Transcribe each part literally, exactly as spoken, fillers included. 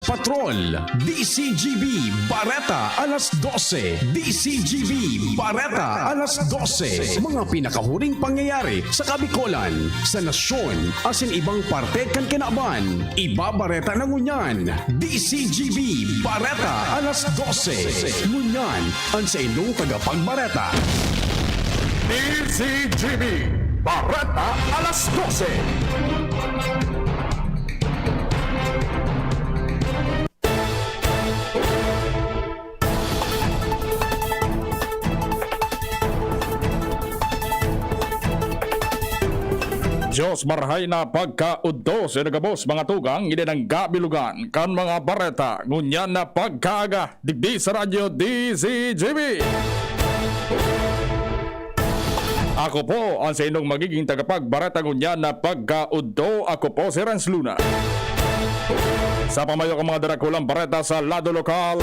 Patrol, D C G B, Bareta, alas dose. D C G B, Bareta, alas dose. Mga pinakahuling pangyayari sa Kabikolan, sa nasyon, asin ibang parte kan kinaban. Ibabareta na ngunyan, D C G B, Bareta, alas dose. Ngunyan, an saindong tagapagbareta. D C G B, Bareta, alas dose. Dios marhay na pagkaudto sa gabos, mga tugang, ini nang gabilugan kan mga bareta ngunyan na pagkaaga digdi sa Radyo D Z G B. Ako po ang sa inyong magiging tagapagbareta ngunyan na pagkaudto. Ako po si Renz Luna. Sa pamayo kan mga darakulang bareta sa lado lokal,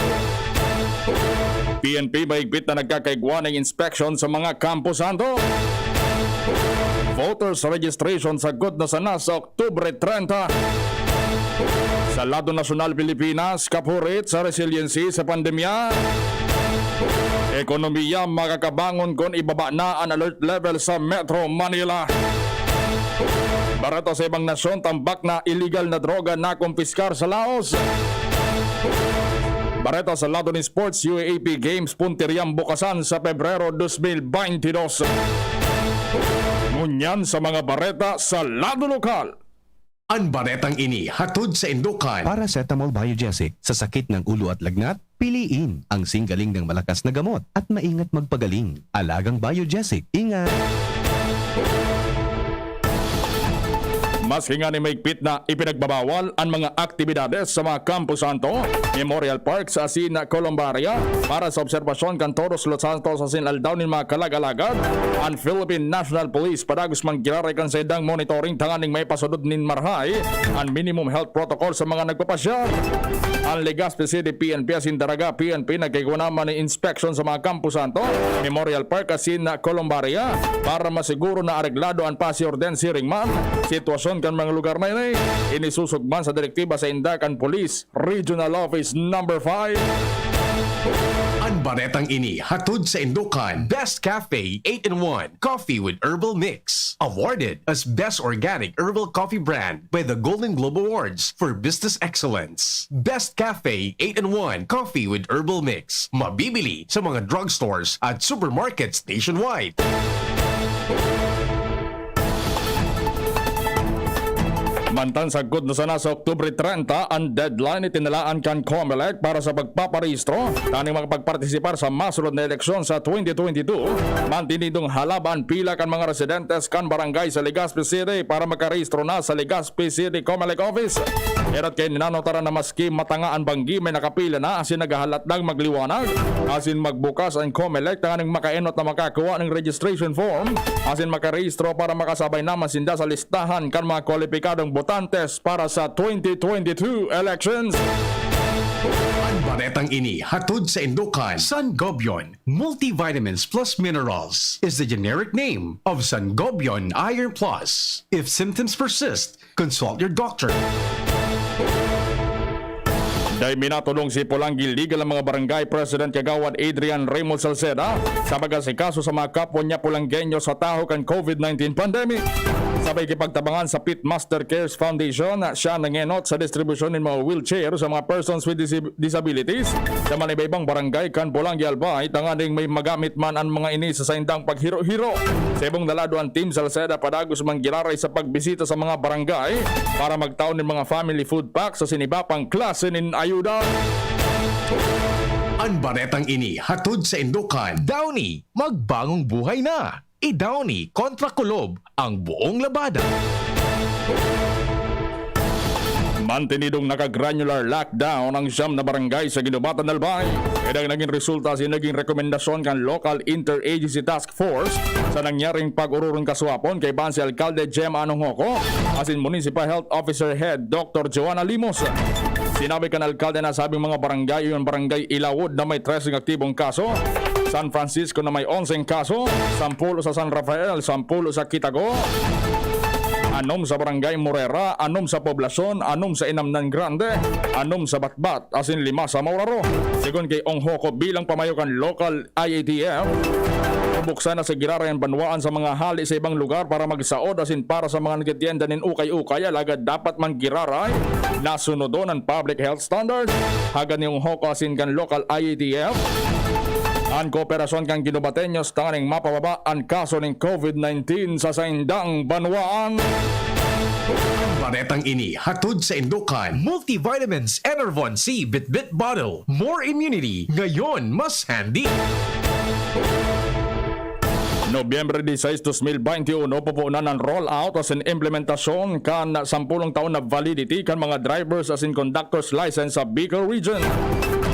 P N P mahigpit na nagkakaigwa ng inspeksyon sa mga kamposanto. Voters registration sagkod na sana sa Oktubre treinta. Sa lado nasyonal, Pilipinas kapurit sa resiliency sa pandemya. Ekonomiya makakabangon kun ibaba na an alert level sa Metro Manila. Bareta sa ibang nasyon, tambak na iligal na droga nakumpiskar sa Laos. Bareta sa lado nin sports, U A A P Games puntiryang bukasan sa Pebrero dos mil baynte dos. Ngunyan sa mga bareta sa lado lokal. An baretang ini hatod saindo kan Paracetamol Biogesic. Sa sakit ng ulo at lagnat, piliin ang singgaling ng malakas na gamot at maingat magpagaling. Alagang Biogesic. Ingat! Maski ngani mahigpit na ipinagbabawal an mga aktibidades sa mga kamposanto, memorial parks asin columbaria para sa obserbasyon kan Todos los Santos asin Aldaw nin mga Kalag-alagad, an Philippine National Police padagos man giraray kan saindang monitoring tanganing maipasunod nin marahay an minimum health protocol sa mga nagpapasyal. An Legazpi City P N P asin Daraga P N P nagkaigwa naman nin inspeksyon sa mga kamposanto, memorial park asin columbaria para masiguro na areglado an pasi-orden siring man sitwasyon kan mga lugar na ini. Ini susog man sa direktiba sainda kan Police Regional Office Number five. An baretang ini hatod saindo kan Best Cafe eight-in-one Coffee with Herbal Mix, awarded as Best Organic Herbal Coffee Brand by the Golden Globe Awards for Business Excellence. Best Cafe eight-in-one Coffee with Herbal Mix, mabibili sa mga drugstores at supermarkets nationwide. Mantang sagkod na sana sa Oktubre treinta an deadline itinalaan kan Comelec para sa pagpaparehistro tanganing makapagpartisipar sa masunod na eleksyon sa twenty twenty-two, mantinidong halaba an pila kan mga residentes kan barangay sa Legazpi City para makarehistro na sa Legazpi City Comelec Office. Erot kay ninanotaran na maski matanga an banggi, may nakapila na asin naghahalat nang magliwanag asin magbukas an Comelec tanganing makaenot na makakuha nin registration form asin makarehistro para makasabay naman sinda sa listahan kan mga kwalipikadong botantes para sa twenty twenty-two elections. An baretang ini hatod saindo kan Sangobion Multivitamins Plus Minerals is the generic name of Sangobion Iron Plus. If symptoms persist, consult your doctor. Dai minatulong si Polangui Legal ang mga barangay president, Kagawad Adrian Raymond Salceda, sa pag-asikaso sa mga kapwa niya Polanggueño sa tahaw kan COVID nineteen pandemic. Sa pakikipagtabangan sa Pitmaster Cares Foundation, siya nangenot sa distribusyon nin mga wheelchair sa mga persons with disab-, disabilities sa mga iba-ibang barangay kan Polangui Albay, tanganing may magamit man an mga ini sa saindang paghiro-hiro. Sa ibong na lado, an Team Salceda padagos man giraray sa pagbisita sa mga barangay para magtao nin mga family food packs asin iba pang klase nin ayuda. An baretang ini hatod saindo kan Downy, magbangong buhay na! I-Downy kontra kulob ang buong labada. Mantinidong naka-granular lockdown ang siyam na barangay sa Guinobatan, Albay. Kaya naging resulta si naging rekomendasyon kan Local Interagency Task Force sa nangyaring pag-ororong kaswapon kaiba si Alkalde Jem Anongoco asin Municipal Health Officer Head Doctor Joanna Limos. Sinabi kan alkalde na sabing mga barangay, iyon barangay Ilawod na may treseng aktibong kaso, San Francisco na may onseng kaso, sampulo sa San Rafael, sampulo sa Quitago, anom sa Barangay Morera, anom sa Poblacion, anom sa Inamnan Grande, anom sa Batbat, asin lima sa Mauraro. Segun ki Ong Hoco, bilang pamayo kan local I A T F, bubuksan na sa giraray an banwaan sa mga hali sa ibang lugar para magsaod asin para sa mga nagtitienda nin ukay-ukay, alagad dapat man giraray na sunodon an public health standards. Hagad ni Ong Hoco asin kan local I A T F an kooperasyon kan Guinobateños tanganing mapababa an kaso nin COVID nineteen sa saindang banwaan. Ang baretang ini hatod saindo kan Multivitamins Enervon C Bitbit Bottle. More immunity, ngayon mas handy. Nobyembre diseis, dos mil bente uno, pupunan an roll out asin implementasyon kan sampolong taon na validity kan mga driver's asin conductor's license sa Bicol Region.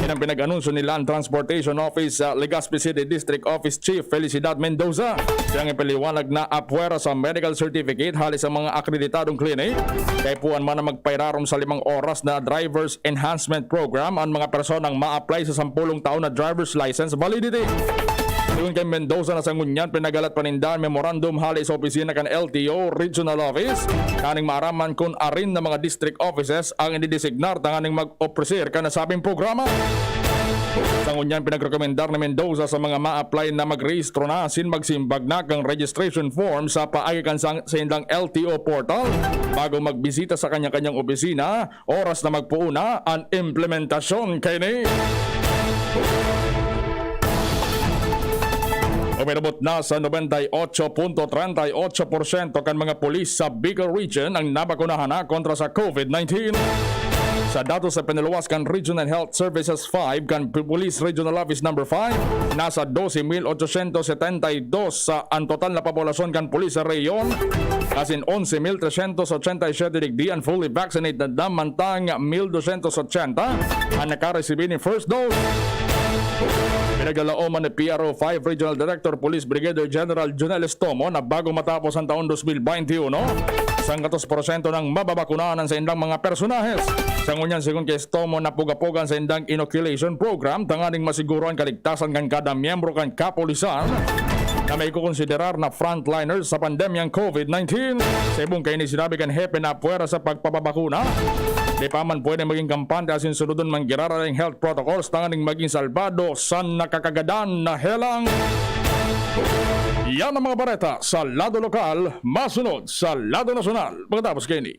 Yan ang pinag-anunsyo ni Land Transportation Office, ah, Legazpi City District Office Chief Felicidad Mendoza. Siyang ipaliwanag na apwera sa medical certificate hali sa mga akreditadong clinic, kaipuhan man na magpairarom sa limang oras na driver's enhancement program an mga personang ma-apply sa sampolong taon na driver's license validity. Segun kay Mendoza, na sa ngunyan pinagalat pa ninda an memorandum hali sa opisina kan L T O Regional Office, tanganing maaraman kun arin na mga district offices ang ididesignar tanganing mag-opreser kan nasabing programa. Sa ngunyan, pinagrekomendar ni Mendoza sa mga ma-apply na magrehistro na asin magsimbag na kan registration form sa paagi kan sa, saindang L T O portal bago magbisita sa kanya-kanyang opisina, oras na magpoon na an implementasyon kaini. Umirabot na sa nobenta y ocho punto treinta y ocho porsyento kan mga pulis sa Bicol Region ang nabakunahan na kontra sa COVID nineteen. Sa datos na pinaluwas kan Regional Health Services five kan P-, Police Regional Office Number five, nasa doce mil ochocientos setenta y dos sa ang total na populasyon kan pulis sa rehiyon, asin onse mil tresyentos ochenta y siyete digdi an fully vaccinated na, mantang mil dosyentos ochenta an nakaresibi nin first dose. Pinaglalaoman ni P R O five Regional Director Police Brigadier General Jonel Estomo na bago matapos ang taon dos mil bente uno, sanggatos porsyento nang mababakunahan an saindang mga personahes. Sa ngunyan, segun kay Estomo, napuga-puga an saindang inoculation program tanganing masiguro an kaligtasan kan kada miyembro kan kapulisan na maikokonsiderar na frontliners sa pandemyang COVID nineteen. Sa ibong kaini, sinabi kan hepe na apwera sa pagpapabakuna, di pa man pwede maging kampante asin sunodon man giraray an health protocols tanganing magin salbado sa nakakagadan na helang. Yan ang mga bareta sa lado lokal, masunod sa lado nasyonal. Pagkatapos kaini.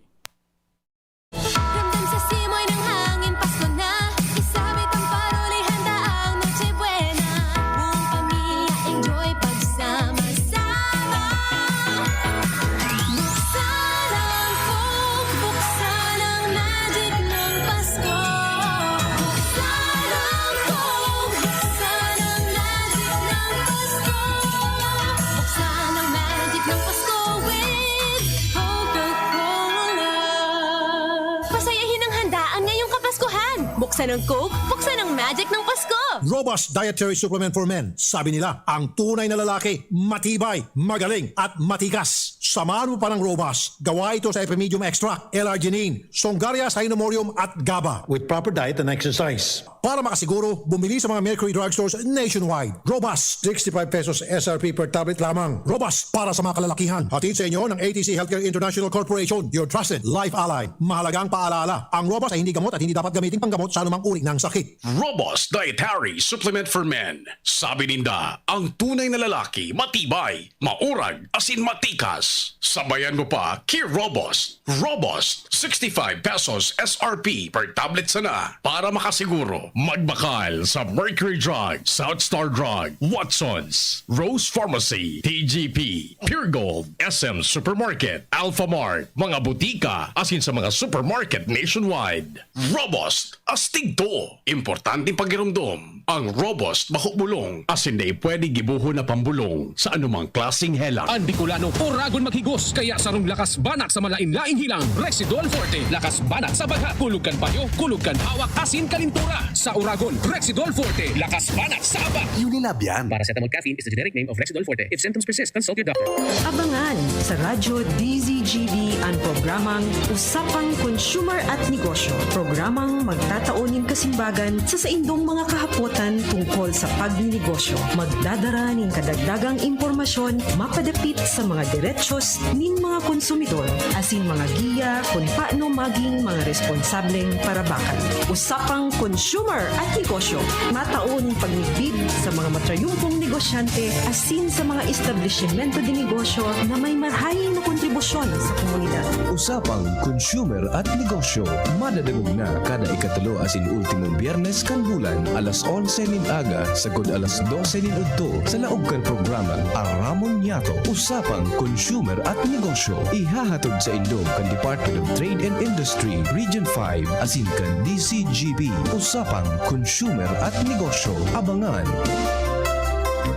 Ramdam sa simoy ng hangin, Pasko na. Isabit ang parol, ihanda ang Noche Buena. Buong pamilya, enjoy pagsama-sama. Buksan ang Coke, buksan ang magic ng Pasko. Buksan ang Coke, buksan ang magic ng Pasko. Buksan ang magic ng Pasko with Coca-Cola. Pasayahin ang handaan ngayong Kapaskuhan. Buksan ang Coke, buksan ang magic ng Pasko. Robust Dietary Supplement for Men. Sabi nila, ang tunay na lalaki, matibay, magaling, at matikas. Samahan mo pa ng Robust. Gawa ito sa Epimedium Extract, L-arginine, Songaria, Cynomorium, at GABA. With proper diet and exercise. Para makasiguro, bumili sa mga Mercury Drugstores nationwide. Robust, sixty-five pesos S R P per tablet lamang. Robust para sa mga kalalakihan. Hatid sa inyo ng A T C Healthcare International Corporation, your trusted life ally. Mahalagang paalala, ang Robust ay hindi gamot at hindi dapat gamitin panggamot sa anumang uri ng sakit. Robust Dietary Supplement for Men. Sabi ninda, ang tunay na lalaki, matibay, maurag, asin matikas. Sabayan mo pa, ki Robust. Robust, sixty-five pesos S R P per tablet sana. Para makasiguro, magbakal sa Mercury Drug, South Star Drug, Watson's, Rose Pharmacy, T G P, Pure Gold, S M Supermarket, Alphamart, mga butika, asin sa mga supermarket nationwide. Robust, astig to. Importanteng pagiromdom, ang Robust bako bulong, asin dai pwede gibohon na pambulong sa anumang klaseng helang. An Bicolano, oragon maghigos, kaya sarong lakas banat sa malain-laing helang. Rexidol Forte, lakas banat sa bagha, kulog kan payo, kulog kan hawak, asin kalintura. Sa oragon, Rexidol Forte, lakas banat sa aba. Unilab yan. Paracetamol caffeine is the generic name of Rexidol Forte. If symptoms persist, consult your doctor. Abangan sa Radyo D Z G B an programang Usapang Consumer at Negosyo. Programang magtatao nin kasimbagan sa saindong mga kahapon. Tan tungkol sa pagnenegosyo, magdadara nin kadagdagang impormasyon mapadapit sa mga derechos nin mga konsumidor, asin mga giya kun paano maging mga responsableng parabakan. Usapang consumer at negosyo, matao nin pagnigbid sa mga matrayumpong negosyante asin sa mga establisimento de negosyo na may marahay na kontribusyon sa komunidad. Usapang consumer at negosyo, madadangog na kada ikatulo asin ultimong Biyernes kan bulan, alas onse nin aga sagkod alas dose nin udto, sa laog kan programang Aramon Niyato, Usapang Consumer at Negosyo. Ihahatod saindo kan Department of Trade and Industry, Region five, asin kan D C G B. Usapang Consumer at Negosyo. Abangan!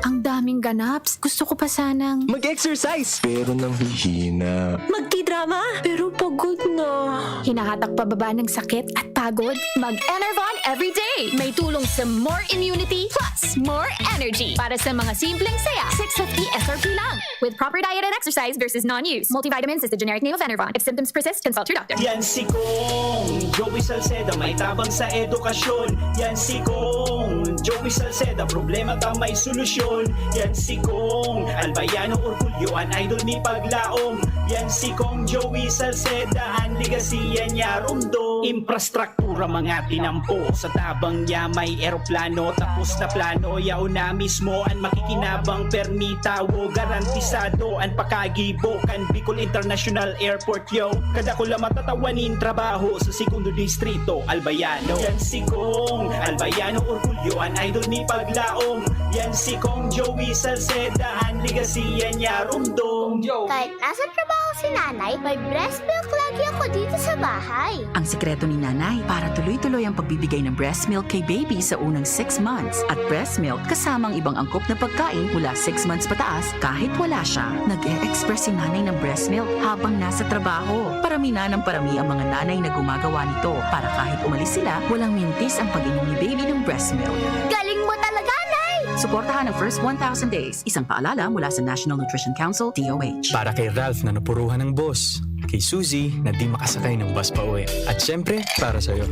Ang daming ganaps. Gusto ko pa sanang Mag-exercise! Pero nanghihina. Magtidrama, pero pagod na. Hinahatak pababa ng sakit at pagod. Mag-Enervon everyday! May tulong sa more immunity plus more energy para sa mga simpleng saya. Six fifty S R P lang. With proper diet and exercise versus non-use. Multivitamins is the generic name of Enervon. If symptoms persist, consult your doctor. Yan si Kong Joey Salceda, may tabang sa edukasyon. Yan si Kong Joey Salceda, problema ta may solusyon. Yan si Kong Albayano Orgulyo, an idol ni Paglaom. Yan si Kong Joey Salceda, an legacy yan niya rumdom. Infrastruktura mga tinampo, sa tabang niya may eroplano. Tapos na plano, yaon na mismo an makikinabang, permi tawo, garantisado an pakagibo kan Bicol International Airport. Yo, kadakula matatawa nin trabaho sa Segundo Distrito, Albayano. Yan si Kong Albayano Orgulyo, an idol ni Paglaom. Yan si Kong Joey Salceda, an legacy yan niya rumdom. Kahit nasa trabaho si nanay, may breast milk lagi ako dito sa bahay. Ang sikreto ni nanay para tuloy-tuloy ang pagbibigay ng breast milk kay baby sa unang six months at breast milk kasama ang ibang angkop na pagkain mula six months pataas kahit wala siya. Nag-e-express si nanay ng breast milk habang nasa trabaho. Parami na ng parami ang mga nanay na gumagawa nito para kahit umalis sila, walang mintis ang pag-inom ni baby ng breast milk. Galing mo talaga, Nay! Suportahan ang first one thousand days. Isang paalala mula sa National Nutrition Council, D O H. Para kay Ralph na napuruhan ng boss. Kay Suzy na di makasakay ng bus pa uwi. At syempre, para sa'yo.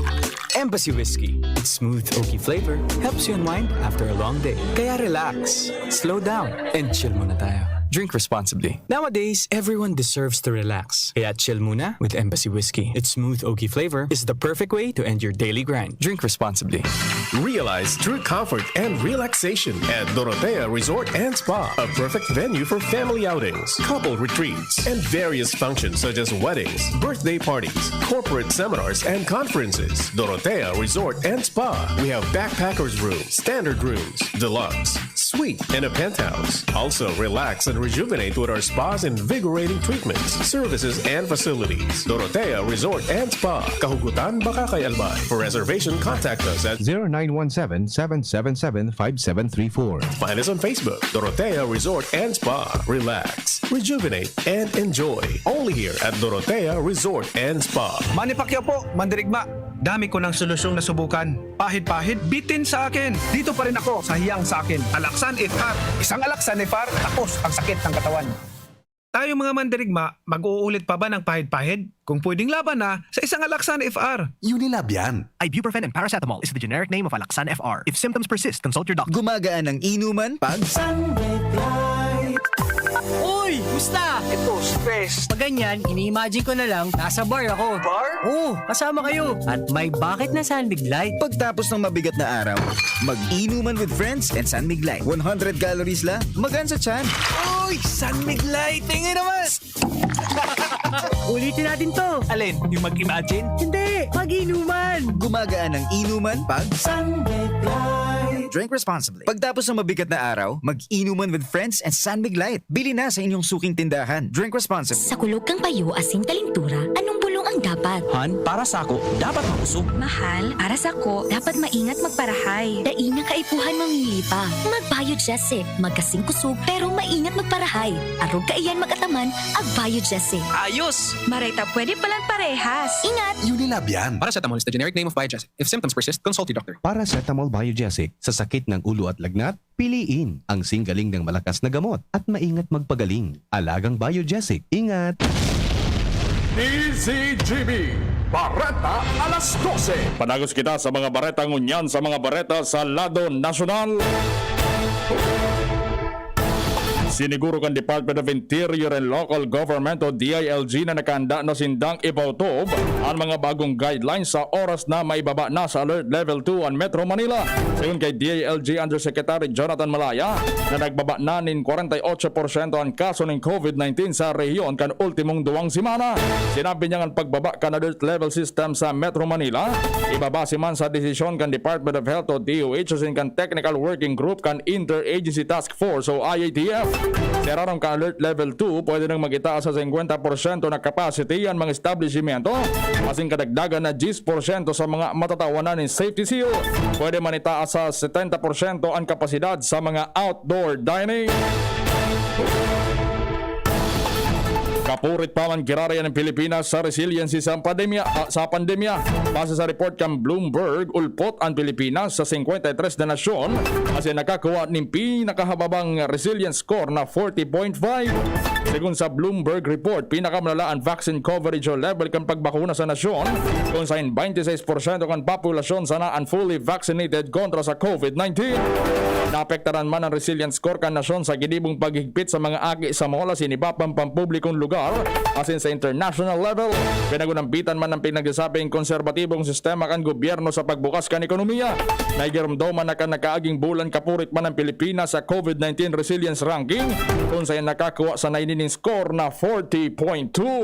Embassy Whiskey. Its smooth oaky flavor helps you unwind after a long day. Kaya relax, slow down, and chill muna tayo. Drink responsibly. Nowadays, everyone deserves to relax. Kaya chill muna with Embassy Whiskey. Its smooth oaky flavor is the perfect way to end your daily grind. Drink responsibly. Realize true comfort and relaxation at Dorotea Resort and Spa, a perfect venue for family outings, couple retreats, and various functions such as weddings, birthday parties, corporate seminars, and conferences. Dorotea Resort and Spa. We have backpackers rooms, standard rooms, deluxe, suite, and a penthouse. Also, relax and rejuvenate with our spas, invigorating treatments, services, and facilities. Dorotea Resort and Spa, Kahugutan, Bacacay, Albay. For reservation, contact us at zero nine one seven, seven seven seven, five seven three four. Find us on Facebook, Dorotea Resort and Spa. Relax, rejuvenate, and enjoy. Only here at Dorotea Resort and Spa. Manny Pacquiao po, mandirigma. Dami ko ng solusyong nasubukan. Pahid-pahid, bitin sa akin. Dito pa rin ako sa hiyang sa akin. Alaxan F R. Isang Alaxan F R, tapos ang sakit ng katawan. Tayong mga mandirigma, mag-uulit pa ba ng pahid-pahid? Kung pwedeng laban na, sa isang Alaxan F R. Unilab yan. Ibuprofen and paracetamol is the generic name of Alaxan F R. If symptoms persist, consult your doctor. Gumagaan ang inuman pag Sunlight. Uy! Musta? Ito, stress. Pag ganyan, ini-imagine ko na lang, nasa bar ako. Bar? Oo, kasama kayo. At may bakit na San Mig Light. Pagtapos ng mabigat na araw, mag-inuman with friends and San Mig Light. One hundred calories lang, magaan sa tiyan. Uy! San Mig Light! Tingin naman! Ulitin natin to. Alin? Yung mag-imagine? Hindi! Mag-inuman! Gumagaan ang inuman pag Sunlight. Drink responsibly. Pagtapos ng mabigat na araw, mag-inuman with friends and San Mig Light. Bili na sa inyong suking tindahan. Drink responsibly. Sa kulog kan payo asin kalintura, anong bulong ang dapat? Han, para sako, dapat makusog. Mahal, para sako, dapat maingat magparahay. Dai na kaipuhan mamili pa. Mag-Biogesic. Magkasing kusog, pero maingat magparahay. Arog kaiyan mag-ataman, ag-Biogesic. Ayos! Maray ta pwede palan parehas. Ingat! Unilab yan. Paracetamol is the generic name of Biogesic. If symptoms persist, consult your doctor. Paracetamol Biogesic sa sakit ng ulo at lagnat, piliin ang singgaling ng malakas na gamot at maingat magpagaling. Alagang Biogesic, ingat! D Z G B, Bareta alas dose. Padagos kita sa mga bareta ngunyan sa mga bareta sa lado nasyonal. Siniguro kan Department of Interior and Local Government o D I L G na nakahanda na sindang ipautob an mga bagong guidelines sa oras na maibaba na sa Alert Level two an Metro Manila. Sigon kay D I L G Undersecretary Jonathan Malaya, na nagbaba na nin kwarenta y otso porsyento an kaso nin COVID nineteen sa rehiyon kan ultimong duwang semana. Sinabi niya, an pagbaba kan alert level system sa Metro Manila, ibabase man sa desisyon kan Department of Health o D O H asin kan Technical Working Group kan Interagency Task Force o I A T F. Sa irarom kan Alert Level two, pwede nang mag-itaas sa singkwenta porsyento na capacity an mga establishmento, asin kadagdagan na diyes porsyento sa mga matatawanan nin safety seal. Pwede man itaas sa setenta porsyento an kapasidad sa mga outdoor dining. Kapurit pa man giraray an Pilipinas sa resiliency sa pandemya, ah, sa pandemya. Base sa report kan Bloomberg, ulpot an Pilipinas sa singkwenta y tres na nasyon asin nakakuha nin pinakahababang resilience score na forty point five. Segun sa Bloomberg report, pinakamalala an vaccine coverage o level kan pagbakuna sa nasyon, kung saen baynte sais porsyento kan populasyon sana an fully vaccinated kontra sa COVID nineteen. Naapektaran man an resilience score kan nasyon sa gidibong paghigpit sa mga aki sa mall asin iba pang pampublikong lugar, asin sa international level, pinagunambitan man an pinagsasabing konserbatibong sistema kan gobyerno sa pagbukas kan ekonomiya. Naigiromdoman na kan nakaaging bulan kapurit man an Pilipinas sa COVID nineteen Resilience Ranking, kung saen nakakuha sana ini nin score na forty point two.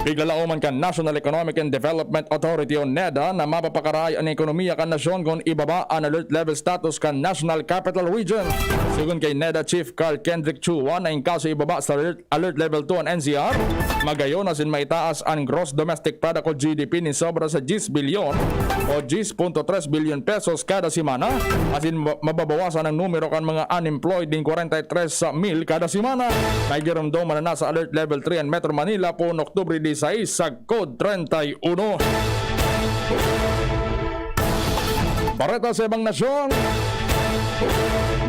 Piglalaoman kan National Economic and Development Authority o NEDA na mapapakarahay an ekonomiya kan nasyon kun ibaba an alert level status kan National Capital Region. Segun kay NEDA Chief Carl Kendrick Chua, na in kaso ibaba sa alert, alert level two an N C R, magayon asin maitaas an gross domestic product o G D P nin sobra sa diyes bilyon o diyes punto tres bilyon pesos kada semana, asin ma-, mababawasan an numero kan mga unemployed nin kwarenta y tres mil kada semana. Naigiromdoman na nasa alert level three an Metro Manila poon Oktubre disais sagkod treinta y uno. Bareta sa ibang nasyon.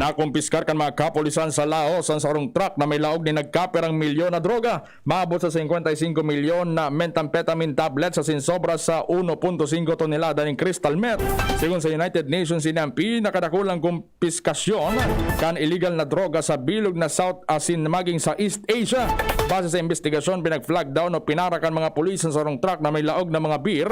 Nakumpiskar kan mga kapulisan sa Laos an sarong truck na may laog nin nagkapirang milyon na droga. Maabot sa singkwenta y singko milyon na methamphetamine tablets asin sobra sa uno punto singko tonelada nin crystal meth. Segun sa United Nations, ini an pinakadakulang kumpiskasyon kan iligal na droga sa bilog na South asin maging sa East Asia. Base sa imbestigasyon, pinag-flag down o pinara kan mga pulis an sarong truck na may laog na mga beer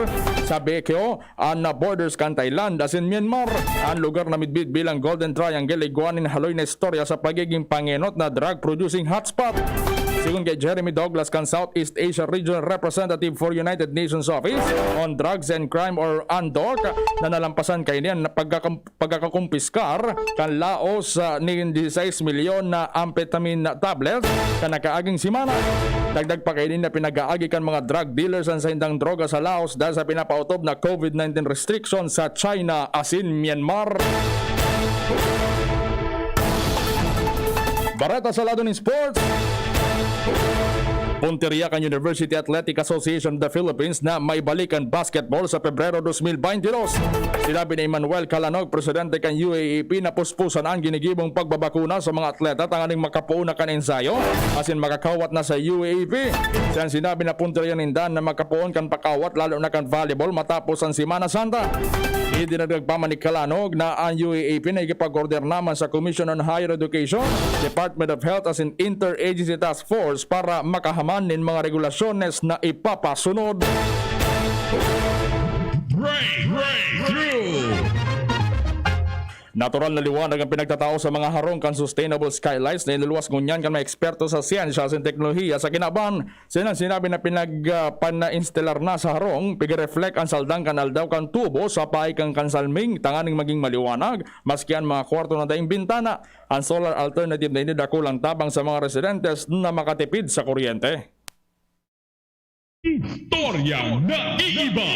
sa Baekeo, an borders kan Thailand asin Myanmar. An lugar na midbid bilang Golden Triangle igwa nin haloy na istorya sa pagiging pangenot na drug-producing hotspot. Sigon kay Jeremy Douglas kan Southeast Asia Regional Representative for United Nations Office on Drugs and Crime or UNDOC, na nalampasan kaini an pagkakam-, pagkakakumpiskar kan Laos, ah, nin disisais milyon na amphetamine tablets kan nakaaging semana. Dagdag pa kaini na pinag-aagi kan mga drug dealers an saindang droga sa Laos dahil sa pinapaotob na COVID nineteen restriction sa China asin Myanmar. Bareta sa lado nin sports. Puntirya kan University Athletic Association of the Philippines na maibalik an basketball sa Pebrero dos mil baynte dos. Sinabi ni Emmanuel Calanog, presidente kan U A A P, na puspusan an ginigibong pagbabakuna sa mga atleta tanganing makapoon na kan ensayo asin makakawat na sa U A A P. Siya an sinabi na puntirya ninda na makapoon kan pakawat, lalo na kan volleyball, matapos an Semana Santa. Idinagdag pa man ni Calanog na an U A A P nakikipag-order naman sa Commission on Higher Education, Department of Health asin Interagency Task Force para makahaman nin mga regulasyones na ipapasunod. Break, breakthrough. Natural na liwanag ang pinagtatao sa mga harong kan sustainable skylights na inuluwas ngunyan kan mga eksperto sa siyensya asin teknolohiya sa kinaban. Siya an sinabi na pinag, ah, panainstelar na sa harong, pigireflect an saldang kan aldaw kan tubo sa pahay kan, kan salming tanganing maging maliwanag, maski an mga kwarto na daing bintana. An solar alternative na ini dakulang tabang sa mga residentes na makatipid sa kuryente. Istoryang naiiba.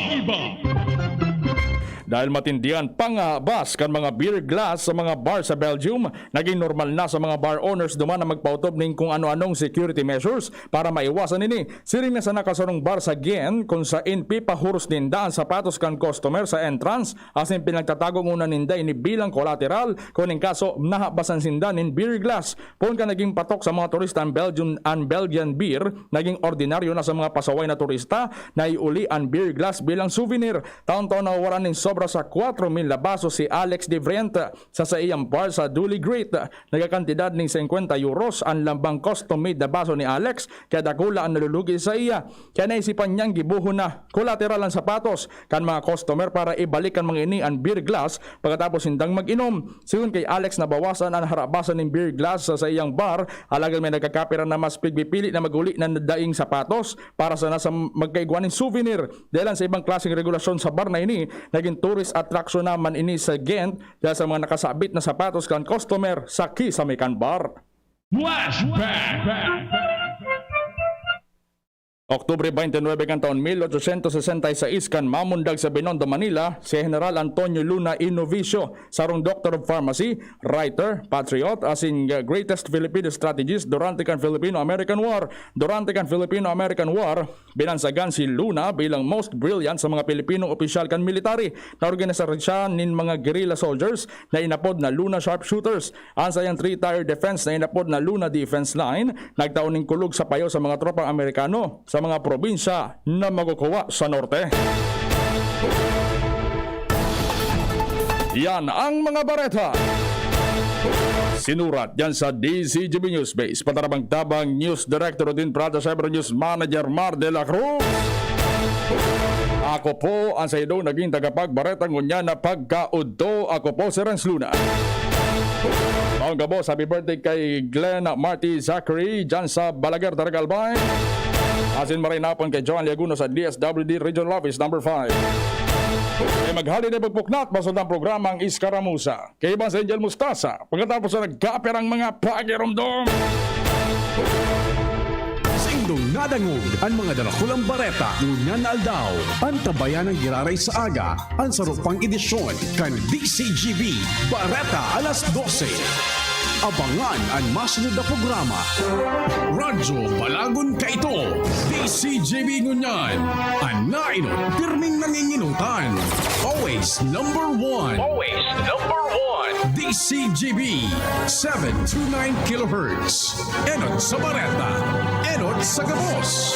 Dahil matindi an panghabas kan mga beer glass sa mga bar sa Belgium, naging normal na sa mga bar owners duman na magpaotob nin kung ano-anong security measures para maiwasan ini. Siring na sa nakasarong bar sa Ghent, kun saen pipahuros ninda an sapatos kan customer sa entrance, asin pinagtatago nguna ninda ini bilang kolateral kun in kaso nahabasan sinda nin beer glass. Poon kan naging patok sa mga turista an Belgium, an Belgian beer, naging ordinaryo na sa mga pasaway na turista na iuli an beer glass bilang souvenir. Taon-taon nawawalan nin sobra sa kwatro mil na baso si Alex de Vriend sa saiyang bar sa Dully Great. Nagkakantidad nin singkwenta euros an lambang custom-made na baso ni Alex, kaya dakula an nalulugi saiya. Kaya naisipan niyang gibohon na kolateral an sapatos kan mga customer para ibalik kan mga ini an beer glass pagkatapos nindang mag-inom. Sigon kay Alex, nabawasan an harabasan nin beer glass sa saiyang bar, alagad may nagkakapira na mas pigpipili na mag-uli na daing sapatos para sana sa magkaigwa nin souvenir. Dahelan sa ibang klaseng regulasyon sa bar na ini, naging tourist attraction naman ini sa Ghent dahil sa mga nakasabit na sapatos kan customer sa kisame kan bar. Flashback! Oktubre twenty-nine kan taon mil ochocientos sesenta y seis, kan mamundag sa Binondo, Manila, si General Antonio Luna y Novicio, sarong Doctor of Pharmacy, writer, patriot, asin greatest Filipino strategist durante kan Filipino-American War. Durante kan Filipino-American War, binansagan si Luna bilang most brilliant sa mga Pilipinong opisyal kan military na organisasyon nin mga guerrilla soldiers na inapod na Luna Sharpshooters. An saiyang three-tier defense na inapod na Luna Defense Line nagtao nin kulog sa payo sa mga tropang Amerikano sa mga probinsya na makukuha sa norte. Yan ang mga bareta. Sinurat yan sa D C G B News Base. Patarabang-tabang, News Director Odin Prada, Cyber News Manager Mar de la Cruz. Ako po ang sa inyo naging tagapagbareta ngunyan na pagkaudto. Ako po si Renz Luna. Maong gabos, happy birthday kay Glenn Marty Zachary dyan sa Balaguer, Tarragaldai. Asin maray na hapon kay Joan Liaguno sa D S W D Regional Office number five. E maghali na pagpuknat, masunod ang programang Iskaramuza. Kaiba si Angel Mustasa, pagkatapos na nagkapirang mga pagiromdom. Saindong nadangog an mga darakulang bareta ngunyan na aldaw. Antabayan an giraray sa aga, an sarong pang edisyon kan D C G B Bareta alas dose. Abangan an masunod na programa. Radyo Balagon Kaito, D C G B ngunyan. An nainot, pirming nanginginotan. Always number one. Always number one. D C G B, seven two nine kilohertz. Enot sa bareta. Enot sa gabos.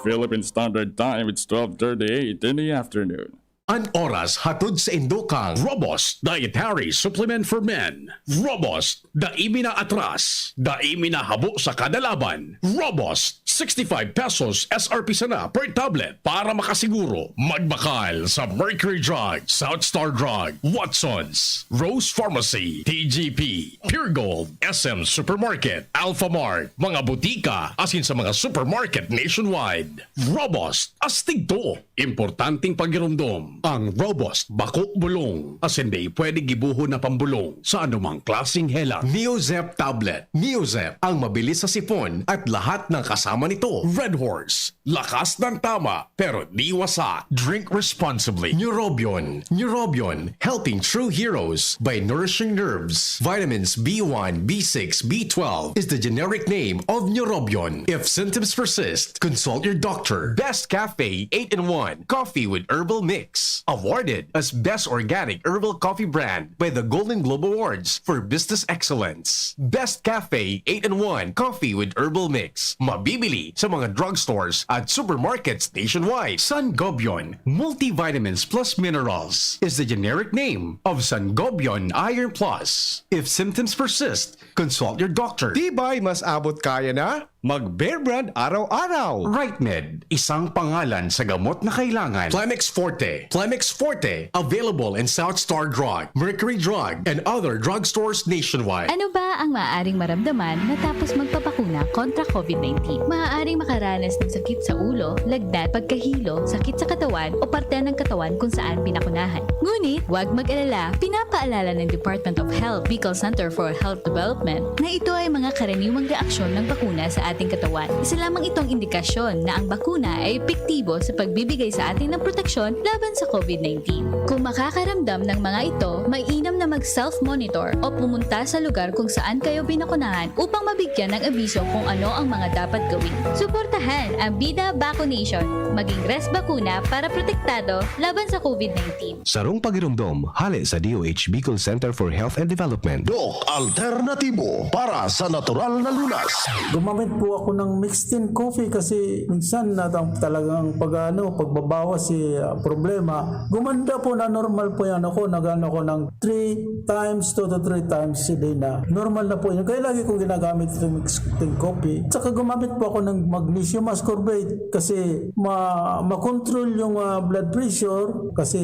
Philippine Standard Time, it's twelve thirty-eight in the afternoon. An oras hatod saindo kan Robust Dietary Supplement for Men. Robust, dai mi naatras, dai mi nahabo sa kada laban. Robust, sixty-five pesos S R P sana per tablet. Para makasiguro, magbakal sa Mercury Drug, South Star Drug, Watsons, Rose Pharmacy, T G P, Pure Gold, S M Supermarket, Alphamart, mga butika, asin sa mga supermarket nationwide. Robust, astig to. Importanteng pagiromdom, ang Robust bako bulong, asin dai pwede gibohon na pambolong sa anumang klaseng helat. Neozep tablet. Neozep, ang mabilis sa sipon at lahat ng kasama nito. Red Horse, lakas ng tama, pero di wasak. Drink responsibly. Neurobion. Neurobion, helping true heroes by nourishing nerves. Vitamins B one, B six, B twelve is the generic name of Neurobion. If symptoms persist, consult your doctor. Best Cafe eight-in-one Coffee with Herbal Mix. Awarded as Best Organic Herbal Coffee Brand by the Golden Globe Awards for Business Excellence. Best Cafe eight-in-one Coffee with Herbal Mix. Mabibili sa mga drugstores at supermarkets nationwide. Sangobion Multivitamins Plus Minerals is the generic name of Sangobion Iron Plus. If symptoms persist, consult your doctor. Tibay mas abot kaya na mag-Bear Brand araw-araw. Right Med, isang pangalan sa gamot na kailangan. Plemex Forte. Plemex Forte, available in South Star Drug, Mercury Drug, and other drugstores nationwide. Ano ba ang maaaring maramdaman matapos magpabakuna kontra COVID nineteen? Maaaring makaranas ng sakit sa ulo, lagnat, pagkahilo, sakit sa katawan o parte ng katawan kung saan binakunahan. Ngunit, huwag mag-alala, pinapaalala ng Department of Health, Bicol Center for Health Development, na ito ay mga karaniwang reaksyon ng bakuna sa ating katawan. Isa lamang itong indikasyon na ang bakuna ay epektibo sa pagbibigay sa atin ng proteksyon laban sa COVID nineteen. Kung makakaramdam ng mga ito, mainam na mag-self-monitor o pumunta sa lugar kung saan kayo binakunahan upang mabigyan ng abiso kung ano ang mga dapat gawin. Suportahan ang Bida Vaccination. Maging res bakuna para protektado laban sa COVID nineteen. Sarong pagiromdom, hale sa D O H Bicol Center for Health and Development. Doc Alternatibo para sa natural na lunas. Gumamit po ako ng mixed in coffee kasi minsan na talagang pag ano, pagbabawas si ah, problema. Gumanda po, na normal po yan ako. Nagano ako ng three times, two to three times a day na. Normal na po yun. Kaya lagi kong ginagamit itong mixed in coffee. Saka gumamit po ako ng magnesium ascorbate kasi ma makontrol yung ah, blood pressure kasi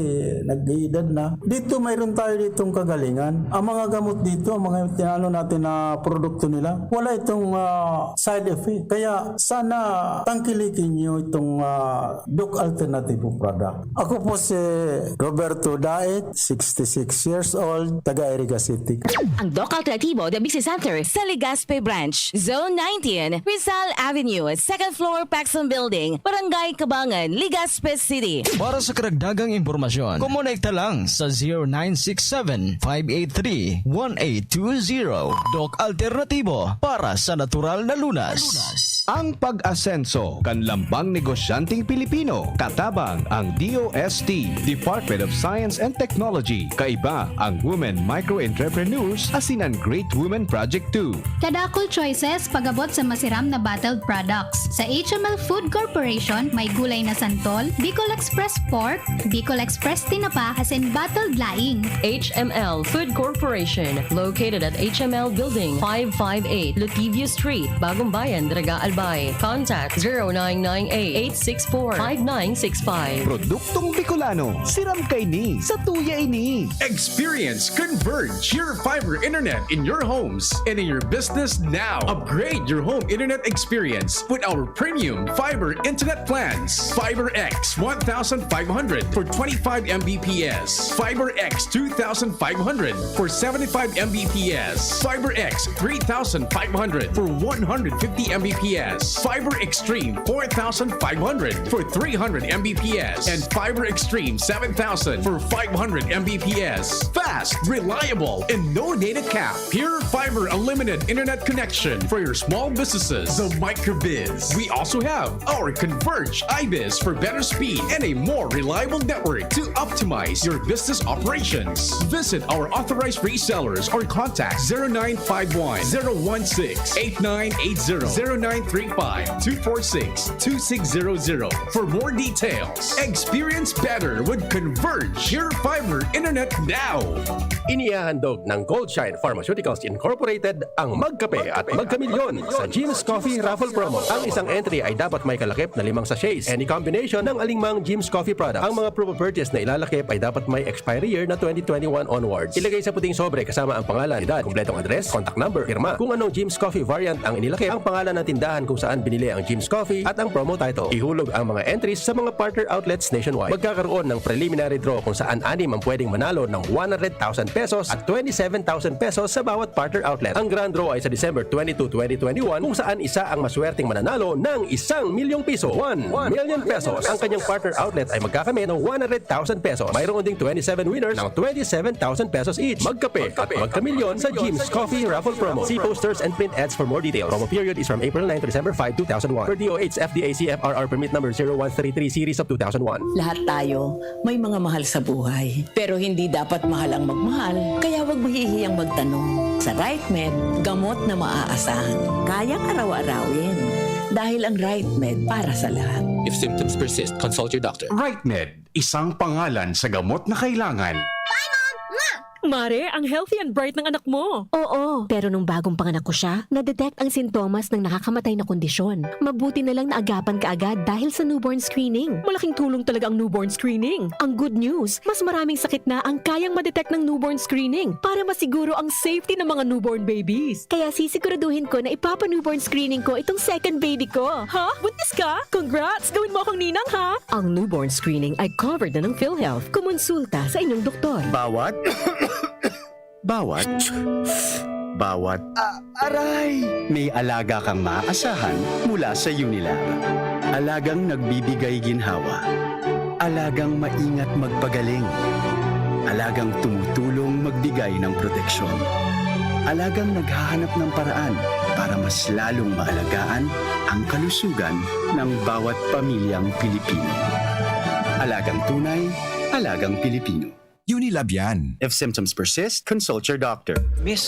nag-iidad na. Dito mayroon tayo ditong kagalingan. Ang mga gamot dito, ang mga tinano natin na produkto nila, wala itong ah, side effect. Kaya sana tangkilikin nyo itong ah, Doc Alternativo product. Ako po si Roberto Daet, sixty-six years old, taga Iriga City. Ang Doc Alternativo The Business Center sa Legazpi Branch, Zone nineteen, Rizal Avenue, second floor, Paxson Building, Barangay Cabangan, Legazpi City. Para sa karagdagang impormasyon, kumonekta lang sa zero nine six seven, five eight three, one eight two zero. Doc Alternativo para sa natural na lunas. Ang pag-asenso kan lambang negosyanteng Pilipino, katabang ang D O S T, Department of Science and Technology. Kaiba ang Women Micro Entrepreneurs asin an Great Women Project two. Kadakul choices pag-abot sa masiram na bottled products. Sa H M L Food Corporation, may gulay na santol, Bicol Express Pork, Bicol Express Tinapa, asin bottled laing. H M L Food Corporation, located at H M L Building, five five eight, Lotivio Street, Bagong Bayan, Daraga, Albay. Contact zero nine nine eight, eight six four, five nine six five. Produktong Bicolano, siram kaini, satuya ini. Experience Converge, your fiber internet in your homes and in your business now. Upgrade your home internet experience with our premium fiber internet plans. Fiber X one thousand five hundred for twenty-five M B P S. Fiber X two thousand five hundred for seventy-five M B P S. Fiber X three thousand five hundred for one hundred fifty M B P S. Fiber Extreme four thousand five hundred for three hundred M B P S. And Fiber Extreme seven thousand for five hundred M B P S. Fast, reliable, and no data cap. Pure Fiber Unlimited Internet Connection for your small businesses. The Microbiz. We also have our Converge iBiz for better speed and a more reliable network to optimize your business operations. Visit our authorized resellers or contact zero nine five one, zero one six, eight nine eight zero, zero nine three five, two four six, two six zero zero for more details. Experience better with Converge Pure Fiber Internet now. Inihahandog ng Goldshine Pharmaceuticals Incorporated ang Magkape at Magkamilyon sa Jim's Coffee Raffle Promo. Ang isang entry ay dapat may kalakip na limang sachets, any combination ng alingmang Jim's Coffee product. Ang mga promo purchase na ilalakip ay dapat may expiry year na twenty twenty-one onwards. Ilagay sa puting sobre kasama ang pangalan, edad, kompletong address, contact number, pirma. Kung anong Jim's Coffee variant ang inilakip, ang pangalan ng tindahan kung saan binili ang Jim's Coffee at ang promo title. Ihulog ang mga entries sa mga partner outlets nationwide. Magkakaroon ng preliminary draw kung saan anim ang pwedeng manalo ng one hundred thousand pesos at twenty-seven thousand pesos sa bawat partner outlet. Ang grand draw ay sa December twenty-two, twenty twenty-one, kung saan isa ang maswerteng mananalo ng isang milyong piso, one million pesos. Ang kanyang partner outlet ay magkakamit ng one hundred thousand pesos. Mayroon ding twenty-seven winners ng twenty-seven thousand pesos each. Magkape at magkamilyon sa Jim's Coffee Raffle Promo. See posters and print ads for more details. Promo period is from April nine to December five, two thousand one. Per D O H F D A C F R R Permit Number zero one three three Series of two thousand one. Lahat tayo may mga mahal sa buhay. Pero hindi dapat mahal ang magmahal, kaya huwag mahihiyang magtanong. Sa RightMed, gamot na maaasahan. Kayang araw-arawin. Dahil ang RightMed para sa lahat. If symptoms persist, consult your doctor. RightMed, isang pangalan sa gamot na kailangan. Mare, ang healthy and bright ng anak mo. Oo, pero nung bagong panganak ko siya, na-detect ang sintomas ng nakakamatay na kondisyon. Mabuti na lang naagapan kaagad dahil sa newborn screening. Malaking tulong talaga ang newborn screening. Ang good news, mas maraming sakit na ang kayang ma-detect ng newborn screening para masiguro ang safety ng mga newborn babies. Kaya sisiguraduhin ko na ipapa-newborn screening ko itong second baby ko. Ha? Buntis ka? Congrats! Gawin mo akong ninang, ha? Ang newborn screening ay covered na ng PhilHealth. Kumonsulta sa inyong doktor. Bawat? Bawat? bawat, ah, aray! May alaga kang maaasahan mula sa Unilab. Alagang nagbibigay ginhawa. Alagang maingat magpagaling. Alagang tumutulong magbigay ng proteksyon. Alagang naghahanap ng paraan para mas lalong maalagaan ang kalusugan ng bawat pamilyang Pilipino. Alagang tunay, alagang Pilipino. Unilab yan. If symptoms persist, consult your doctor. Miss